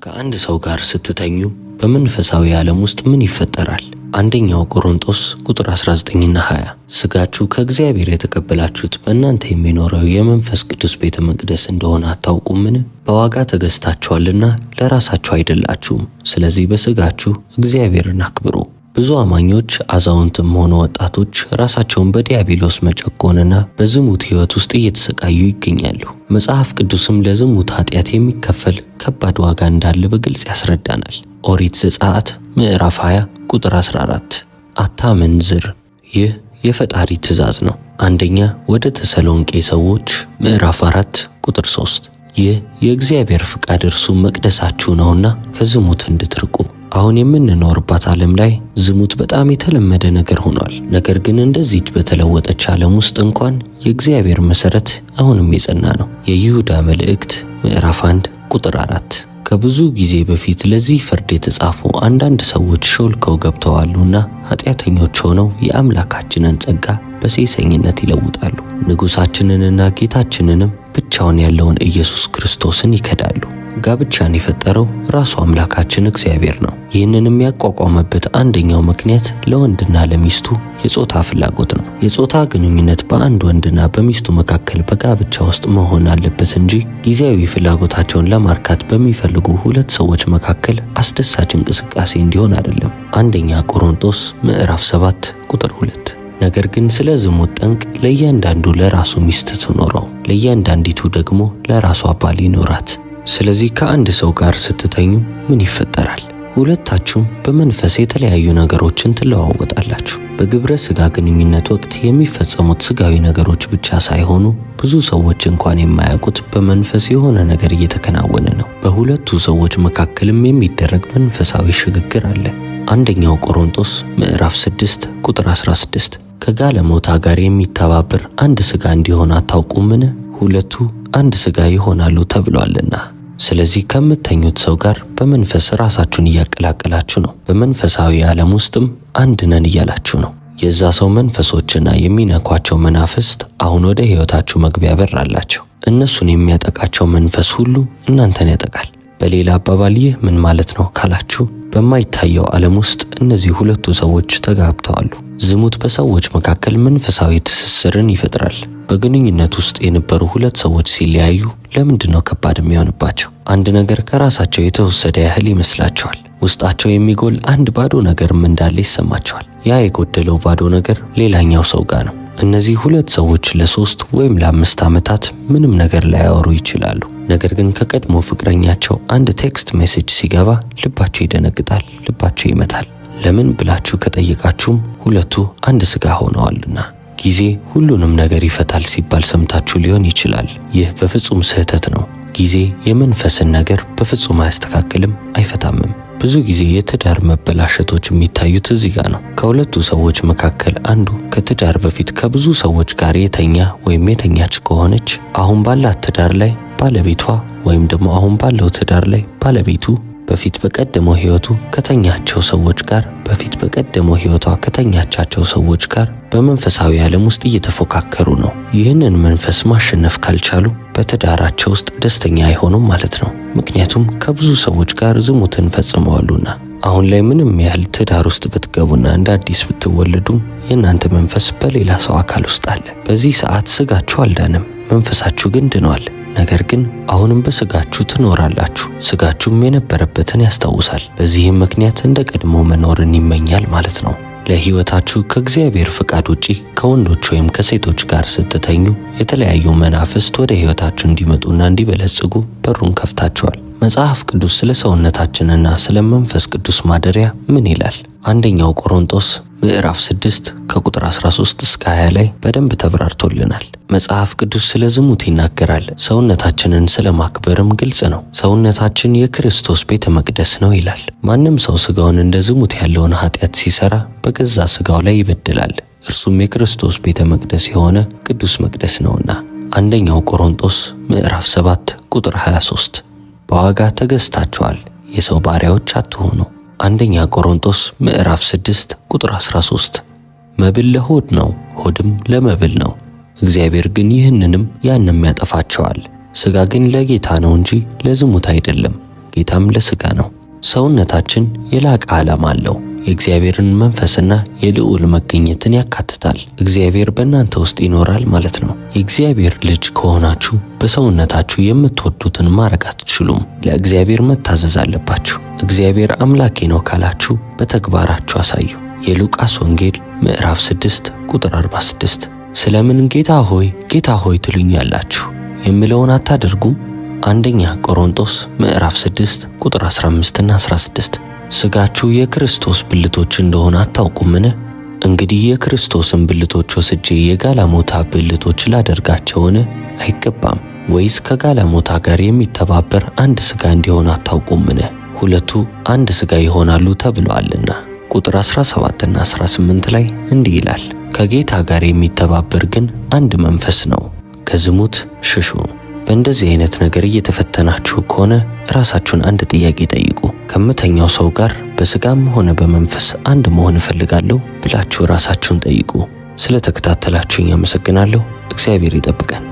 ከአንድ ሰው ጋር ስትተኙ በመንፈሳዊ ዓለም ውስጥ ምን ይፈጠራል? አንደኛው ቆሮንቶስ ቁጥር 19ና 20 ስጋችሁ ከእግዚአብሔር የተቀበላችሁት በእናንተ የሚኖረው የመንፈስ ቅዱስ ቤተ መቅደስ እንደሆነ አታውቁምን? በዋጋ ተገዝታችኋልና ለራሳችሁ አይደላችሁም። ስለዚህ በስጋችሁ እግዚአብሔርን አክብሩ። ብዙ አማኞች አዛውንትም ሆነ ወጣቶች ራሳቸውን በዲያብሎስ መጨቆንና በዝሙት ሕይወት ውስጥ እየተሰቃዩ ይገኛሉ። መጽሐፍ ቅዱስም ለዝሙት ኃጢአት የሚከፈል ከባድ ዋጋ እንዳለ በግልጽ ያስረዳናል። ኦሪት ዘጸአት ምዕራፍ 20 ቁጥር 14 አታመንዝር። ይህ የፈጣሪ ትእዛዝ ነው። አንደኛ ወደ ተሰሎንቄ ሰዎች ምዕራፍ 4 ቁጥር 3 ይህ የእግዚአብሔር ፍቃድ እርሱ መቅደሳችሁ ነውና ከዝሙት እንድትርቁ። አሁን የምንኖርባት ዓለም ላይ ዝሙት በጣም የተለመደ ነገር ሆኗል። ነገር ግን እንደዚች በተለወጠች ዓለም ውስጥ እንኳን የእግዚአብሔር መሰረት አሁንም የጸና ነው። የይሁዳ መልእክት ምዕራፍ 1 ቁጥር 4። ከብዙ ጊዜ በፊት ለዚህ ፍርድ የተጻፉ አንዳንድ ሰዎች ሾልከው ገብተዋሉና ኃጢአተኞች ሆነው የአምላካችንን ጸጋ በሴሰኝነት ይለውጣሉ። ንጉሣችንንና ጌታችንንም ብቻውን ያለውን ኢየሱስ ክርስቶስን ይከዳሉ። ጋብቻን የፈጠረው ራሱ አምላካችን እግዚአብሔር ነው። ይህንንም ያቋቋመበት አንደኛው ምክንያት ለወንድና ለሚስቱ የጾታ ፍላጎት ነው። የጾታ ግንኙነት በአንድ ወንድና በሚስቱ መካከል በጋብቻ ውስጥ መሆን አለበት እንጂ ጊዜያዊ ፍላጎታቸውን ለማርካት በሚፈልጉ ሁለት ሰዎች መካከል አስደሳች እንቅስቃሴ እንዲሆን አይደለም። አንደኛ ቆሮንቶስ ምዕራፍ 7 ቁጥር 2። ነገር ግን ስለ ዝሙት ጠንቅ ለእያንዳንዱ ለራሱ ሚስት ትኖረው፣ ለእያንዳንዲቱ ደግሞ ለራሷ ባል ይኖራት። ስለዚህ ከአንድ ሰው ጋር ስትተኙ ምን ይፈጠራል? ሁለታችሁም በመንፈስ የተለያዩ ነገሮችን ትለዋወጣላችሁ። በግብረ ስጋ ግንኙነት ወቅት የሚፈጸሙት ስጋዊ ነገሮች ብቻ ሳይሆኑ ብዙ ሰዎች እንኳን የማያውቁት በመንፈስ የሆነ ነገር እየተከናወነ ነው። በሁለቱ ሰዎች መካከልም የሚደረግ መንፈሳዊ ሽግግር አለ። አንደኛው ቆሮንቶስ ምዕራፍ 6 ቁጥር 16 ከጋለሞታ ጋር የሚተባበር አንድ ስጋ እንዲሆን አታውቁምን? ሁለቱ አንድ ስጋ ይሆናሉ ተብሏልና። ስለዚህ ከምተኙት ሰው ጋር በመንፈስ ራሳችሁን እያቀላቀላችሁ ነው። በመንፈሳዊ ዓለም ውስጥም አንድ ነን እያላችሁ ነው። የዛ ሰው መንፈሶችና የሚነኳቸው መናፍስት አሁን ወደ ሕይወታችሁ መግቢያ በር አላቸው። እነሱን የሚያጠቃቸው መንፈስ ሁሉ እናንተን ያጠቃል። በሌላ አባባል ይህ ምን ማለት ነው ካላችሁ በማይታየው ዓለም ውስጥ እነዚህ ሁለቱ ሰዎች ተጋብተዋል። ዝሙት በሰዎች መካከል መንፈሳዊ ትስስርን ይፈጥራል። በግንኙነት ውስጥ የነበሩ ሁለት ሰዎች ሲለያዩ ለምንድን ነው ከባድ የሚሆንባቸው? አንድ ነገር ከራሳቸው የተወሰደ ያህል ይመስላቸዋል። ውስጣቸው የሚጎል አንድ ባዶ ነገርም እንዳለ ይሰማቸዋል። ያ የጎደለው ባዶ ነገር ሌላኛው ሰው ጋር ነው። እነዚህ ሁለት ሰዎች ለ3 ወይም ለ5 ዓመታት ምንም ነገር ላያወሩ ይችላሉ። ነገር ግን ከቀድሞ ፍቅረኛቸው አንድ text message ሲገባ ልባቸው ይደነግጣል፣ ልባቸው ይመታል። ለምን ብላችሁ ከጠየቃችሁም ሁለቱ አንድ ስጋ ሆነዋልና። ጊዜ ሁሉንም ነገር ይፈታል ሲባል ሰምታችሁ ሊሆን ይችላል። ይህ በፍጹም ስህተት ነው። ጊዜ የመንፈስን ነገር በፍጹም አያስተካክልም፣ አይፈታምም። ብዙ ጊዜ የትዳር መበላሸቶች የሚታዩት እዚህ ጋር ነው። ከሁለቱ ሰዎች መካከል አንዱ ከትዳር በፊት ከብዙ ሰዎች ጋር የተኛ ወይም የተኛች ከሆነች አሁን ባላት ትዳር ላይ ባለቤቷ ወይም ደግሞ አሁን ባለው ትዳር ላይ ባለቤቱ በፊት በቀደመው ሕይወቱ ከተኛቸው ሰዎች ጋር በፊት በቀደመው ሕይወቷ ከተኛቻቸው ሰዎች ጋር በመንፈሳዊ ዓለም ውስጥ እየተፎካከሩ ነው። ይህንን መንፈስ ማሸነፍ ካልቻሉ በትዳራቸው ውስጥ ደስተኛ አይሆኑም ማለት ነው። ምክንያቱም ከብዙ ሰዎች ጋር ዝሙትን ፈጽመዋሉና። አሁን ላይ ምንም ያህል ትዳር ውስጥ ብትገቡና እንደ አዲስ ብትወለዱም የእናንተ መንፈስ በሌላ ሰው አካል ውስጥ አለ። በዚህ ሰዓት ስጋችሁ አልዳንም፣ መንፈሳችሁ ግን ድኗል። ነገር ግን አሁንም በስጋችሁ ትኖራላችሁ። ስጋችሁም የነበረበትን ያስታውሳል። በዚህም ምክንያት እንደ ቀድሞ መኖርን ይመኛል ማለት ነው። ለሕይወታችሁ ከእግዚአብሔር ፍቃድ ውጪ ከወንዶች ወይም ከሴቶች ጋር ስትተኙ የተለያዩ መናፍስት ወደ ሕይወታችሁ እንዲመጡና እንዲበለጽጉ በሩን ከፍታችኋል። መጽሐፍ ቅዱስ ስለ ሰውነታችንና ስለ መንፈስ ቅዱስ ማደሪያ ምን ይላል? አንደኛው ቆሮንቶስ ምዕራፍ 6 ከቁጥር 13 እስከ 20 ላይ በደንብ ተብራርቶልናል። መጽሐፍ ቅዱስ ስለ ዝሙት ይናገራል። ሰውነታችንን ስለ ማክበርም ግልጽ ነው። ሰውነታችን የክርስቶስ ቤተ መቅደስ ነው ይላል። ማንም ሰው ስጋውን እንደ ዝሙት ያለውን ኃጢአት ሲሰራ በገዛ ስጋው ላይ ይበድላል፣ እርሱም የክርስቶስ ቤተ መቅደስ የሆነ ቅዱስ መቅደስ ነውና። አንደኛው ቆሮንቶስ ምዕራፍ 7 ቁጥር 23 በዋጋ ተገዝታችኋል፣ የሰው ባሪያዎች አትሆኑ። አንደኛ ቆሮንቶስ ምዕራፍ 6 ቁጥር 13 መብል ለሆድ ነው፣ ሆድም ለመብል ነው። እግዚአብሔር ግን ይህንንም ያንም ያጠፋቸዋል። ሥጋ ግን ለጌታ ነው እንጂ ለዝሙት አይደለም፣ ጌታም ለሥጋ ነው። ሰውነታችን የላቀ ዓላማ አለው። የእግዚአብሔርን መንፈስና የልዑል መገኘትን ያካትታል። እግዚአብሔር በእናንተ ውስጥ ይኖራል ማለት ነው። የእግዚአብሔር ልጅ ከሆናችሁ በሰውነታችሁ የምትወዱትን ማድረግ አትችሉም። ለእግዚአብሔር መታዘዝ አለባችሁ። እግዚአብሔር አምላኬ ነው ካላችሁ በተግባራችሁ አሳዩ። የሉቃስ ወንጌል ምዕራፍ 6 ቁጥር 46። ስለምን ጌታ ሆይ ጌታ ሆይ ትሉኛላችሁ የምለውን አታደርጉም? አንደኛ ቆሮንቶስ ምዕራፍ 6 ቁጥር 15 እና 16። ሥጋችሁ የክርስቶስ ብልቶች እንደሆነ አታውቁምን? እንግዲህ የክርስቶስን ብልቶች ወስጄ የጋለሞታ ብልቶች ላደርጋቸውን? አይገባም። ወይስ ከጋለሞታ ጋር የሚተባበር አንድ ሥጋ እንዲሆን አታውቁምን? ሁለቱ አንድ ሥጋ ይሆናሉ ተብለዋልና። ቁጥር 17 እና 18 ላይ እንዲህ ይላል፣ ከጌታ ጋር የሚተባበር ግን አንድ መንፈስ ነው። ከዝሙት ሽሹ። በእንደዚህ አይነት ነገር እየተፈተናችሁ ከሆነ ራሳችሁን አንድ ጥያቄ ጠይቁ። ከምተኛው ሰው ጋር በስጋም ሆነ በመንፈስ አንድ መሆን እፈልጋለሁ ብላችሁ ራሳችሁን ጠይቁ። ስለተከታተላችሁኝ አመሰግናለሁ። እግዚአብሔር ይጠብቀን።